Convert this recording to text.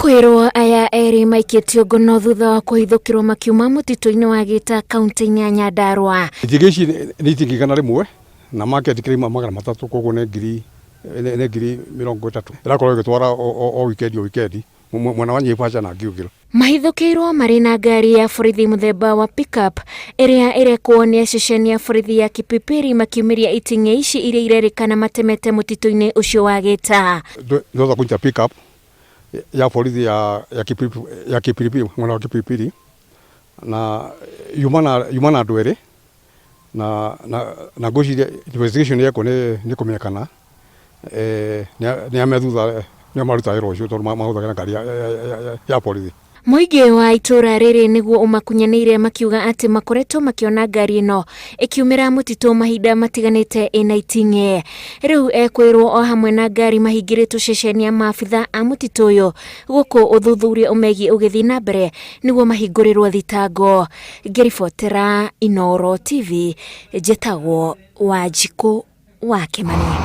Kwĩrwo aya erĩ maikĩtio ngono thutha wa kũhithũkĩrwo makiuma mũtitũ-inĩ wa Gĩta kaunti-inĩ ya Nyandarua. Itingĩ ici nĩ itingĩ 100 na market kĩrauma 300, koguo nĩ 30,000 ĩrakorwo ĩgĩtwara o wikendi o wikendi mwena wa Naivasha na Gilgil. Mahithũkĩirwo marĩ na ngari ya borithi mũthemba wa pickup ĩrĩa ĩrekwo nĩ ceceni ya borithi ya Kipipiri makiumĩria iting'e ici iria irerĩkana matemete mũtitũ-inĩ ũcio wa Gĩta. Thutha kũnyita pickup ya borithi ya Kipipiri, mwena wa Kipipiri, na yuma na andũ erĩ na ngwĩciria investigation yekwo nĩ kũmenyekana nĩ ame thutha nĩo maruta wĩra ũcio tondũ mahũthagĩra ngari ya borithi. Mũingĩ wa itũũra rĩrĩ nĩguo ũmakunyanĩire makiuga atĩ makoretwo makĩona ngari ĩno ĩkiumĩra mũtitũ mahinda matiganĩte ĩna iting'e. Rĩu ekwĩrwo o hamwe na ngari mahingĩrĩtwo ceceni ya maabitha a mũtitũ ũyũ gũkũ ũthuthuria ũmegiĩ ũgĩthiĩ na mbere nĩguo mahingũrĩrwo thitango. Ngĩribotera Inooro TV, njĩtagwo Wanjikũ wa Kĩmani.